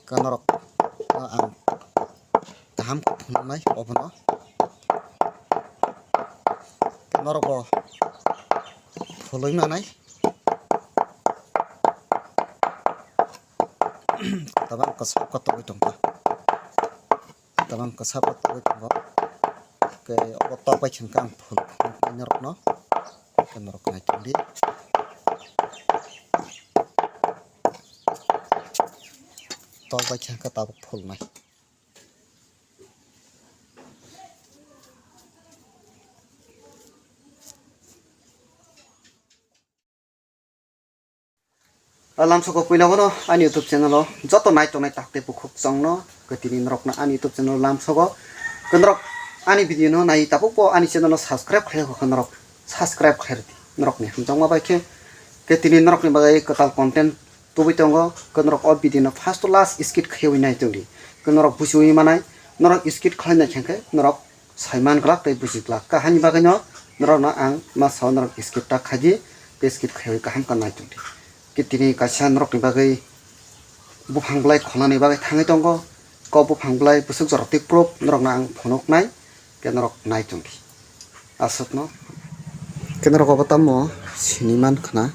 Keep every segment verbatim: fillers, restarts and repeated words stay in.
Khe norok no ang kaham khe phunuknai obono. Norok bo phulwi manai. Tabang kwchap khe togwi tongkha. Tabang kwchap khe togwi tongo. Khe obo tok bai khe ang phul phunuknai norokno. Khe norok nai tongdi. Tok bai khe ang khe tabuk phulnai. O lamsogo puila bono ani YouTube channel o joto nai tongnai takte bukhuk chongno khe tini norokno ani YouTube channel o lamsogo khe norok ani video no nai tabuk bo ani channel o subscribe khlai kho khe norok subscribe khlai rwdi norokni hamjakma bai khe. Khe tini norokni bagwi kwtal content tubui tongo khe norok o video no first to last skip khaiwi nai tongdi khe norok buchiwi manai norok skip khlai nai khe norok saiman glak tei buji glak. Kahani bagwino norokno ang masa o norok skip ta khaidi, tei skip khaiwi kaham khe nai tongdi. Khe tini kaisa norokni bagwi buphang belai kholnani bagwi thangwi tongo. Kok buphang belai bwswk jora twi proof norokno ang phunuknai, khe norok nai tongdi. Aswkno khe norok obo tamo sini man khna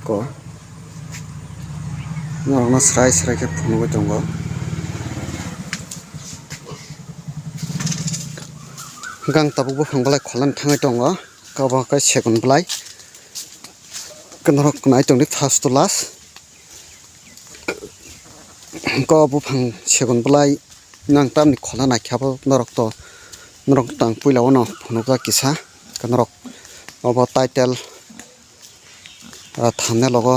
ko norokno srai srai khe phunugwi tongo. Gang tabuk buphang belai kholnani thangwi tongo, kabo khe segun belai khe norok nai tongdi first to last. Ko buphang segun belai nang tamni kholna naikhe abo norok to norok tang puila o no phunukjak kisa khe norok obo title, ah, thumbnail logo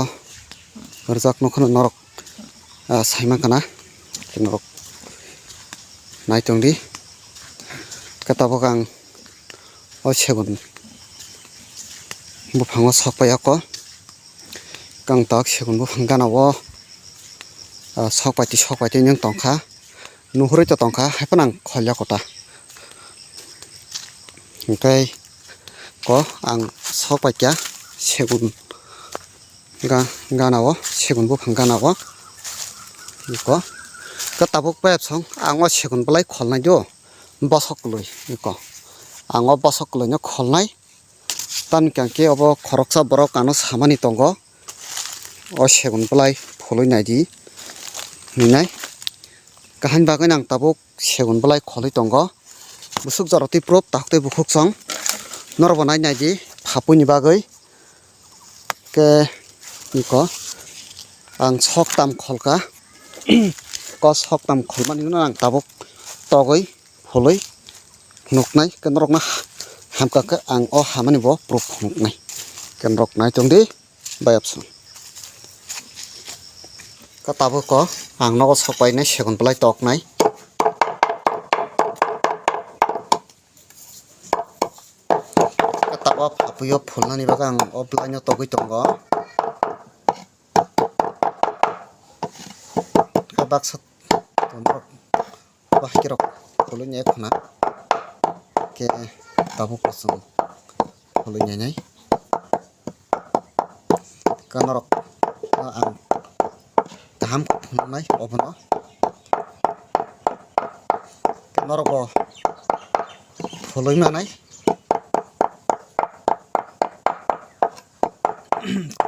rijak nukho norok, ah, saiman khana khe norok nai tongdi khe tabuk ang o segun buphango sok pai o ko. Kang tok segun buphang gana o, ah, sok pai twi, sok pai twi nwng tongkha. Nuhurwi to tongkha, haiphano ang kholya kota. Hwnkhe ko ang sok pai kha segun ga-, gana o, segun buphang gana o. Ko, ko tabuk pep song ang o segun belai kholnai do, bosok kwlwi ko. Ang o bosok kwlwino kholnai. Tamni hwnkhe obo khoroksa borok ano samani tongo, o segun belai phulwi naidi hinwi nai. Kaham bagwi nang tabuk segun belai kholwi tongo. Bwswk jora twi proof tak tei bukhuk song norokbo nai naidi phapuini bagwi. Khe iko ang sok tam kholka, ko sok tam kholmani hwnwi ang tabuk togwi phulwi phunuknai, khe norokno hamkha khe ang o hamani bo proof phunuknai, khe norok nai tongdi bayapsong. Khe tabuk ko ang nogo sok painai segun belai toknai. Khe tabuk phapuio phulnani bagwi ang o belaino togwi tongo. Khe baksa tongo. Bahai khe rok khului nai khuna khe tabuk bo chwng khului nai nai. Khe norok no ang kaham khe phunuknai obono. Norok bo khului manai.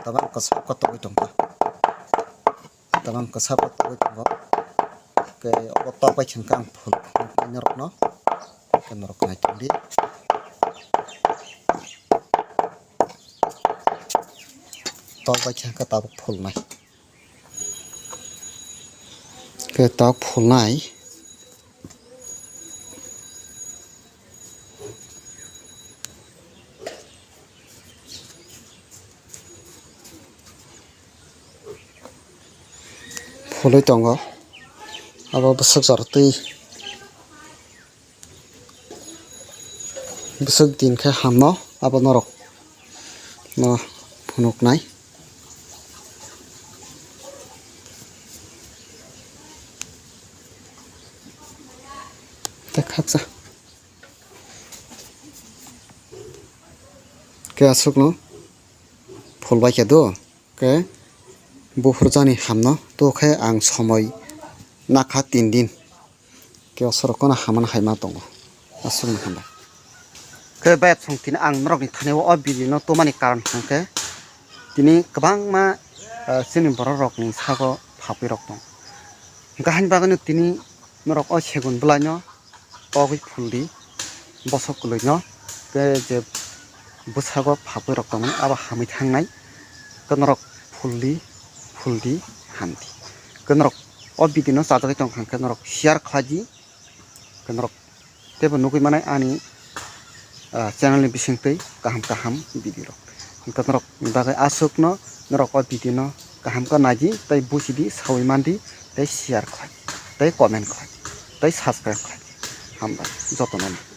Tabang kwchap khe togwi tongkha. Tabang kwchap khe togwi tongo. Khe obo tok bai khe ang phul phunuknai norokno. Khe norok nai tongdi. Tok bai khe ang khe tabuk phulnai. Khe tok phulnai. Phulwi tongo abo bwswk jora twi. Bwswk din khe hamno abo norok no phunuknai. Tei khaksa khe aswkno phulbai khe do. Khe Buphurjani hamno, to khe ang somoi nakha tin din. Khe osorok kono hamano hai ma tongo. Aswkno hambai. Khe bayap song tini ang norokni thani o video no tomani karon hwnkhe tini kwbangma, ah, chini borok rokni sago phapwi rok tong. Hwnkhe haini bagwino tini norok o segun bwlaino togwi phuldi, bosok kwlwino, tei je bwsago phapwi rok tongmani abo hamwi thangnai, tei norok phuldi, phuldi, hamdi. Tei norok o video no chajagwi tongkha hwnkhe norok share khlaidi, tei norok teibo nugwi manai ani, ah, channel ni bisingtwi kaham kaham video rok. Hwnkhe norok ni bagwi aswkno norok o video no kaham khe naidi tei bujidi sawi mandi tei share khlai tei comment khlai tei subscribe khlai. Hambai jotono.